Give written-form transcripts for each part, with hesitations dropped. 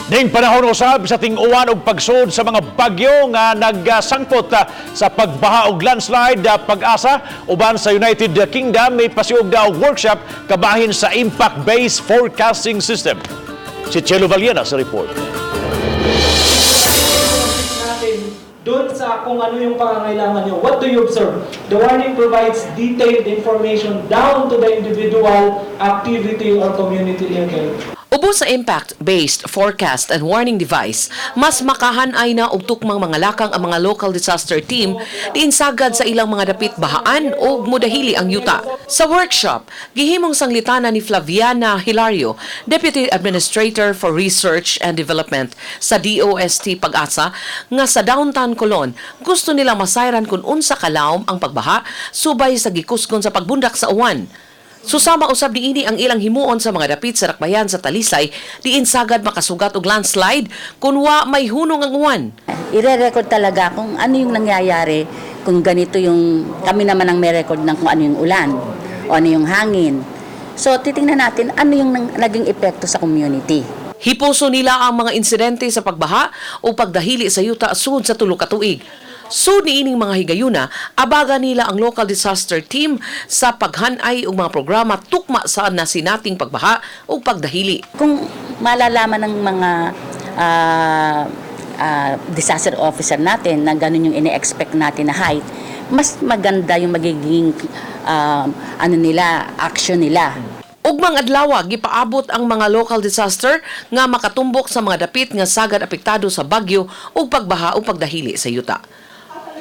Ning panahon usab sa ting-uwan ug pagsud sa mga bagyo nga nagsangpot sa pagbaha ug landslide, PAGASA uban sa United Kingdom may pasiugda og workshop kabahin sa impact-based forecasting system. Si Chelo Valiena sa report. Natin doon sa kung ano yung pangangailangan nyo. What do you observe? The warning provides detailed information down to the individual activity or community level. Ubos sa impact-based forecast and warning device, mas makahanay na og tukmang mga lakang ang mga local disaster team diin sagad sa ilang mga dapit bahaan o mudahili ang yuta. Sa workshop, gihimong sanglitana ni Flaviana Hilario, Deputy Administrator for Research and Development sa DOST PAGASA, nga sa downtown Colon, gusto nila masayran kung unsa kalawom ang pagbaha subay sa gikusgon sa pagbundak sa uwan. Susama usab niini ang ilang himuon sa mga dapit sa dakbayan sa Talisay diin sagad makasugat og landslide kun wa may hunong ang uwan. Ire-record talaga kung ano yung nangyayari, kung ganito yung, kami naman ang may record ng kung ano yung ulan o ano yung hangin. So, titingnan natin ano yung naging epekto sa community. Hipuso nila ang mga insidente sa pagbaha o pagdahili sa yuta sud sa tulo ka tuig. Sud niining mga higayuna, abaga nila ang local disaster team sa paghanay og mga programa tukma sa nasinating pagbaha o pagdahili. Kung malalaman ng mga disaster officer natin na ganun yung ine-expect natin na height, mas maganda yung magiging ano nila, action nila. Ugmang adlaw gipaabot ang mga local disaster nga makatumbok sa mga dapit nga sagad apektado sa bagyo ug pagbaha o pagdahili sa yuta.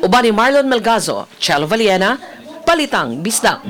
Uban ni Marlon Melgazo, Chelo Valiena, Balitang Bisdak.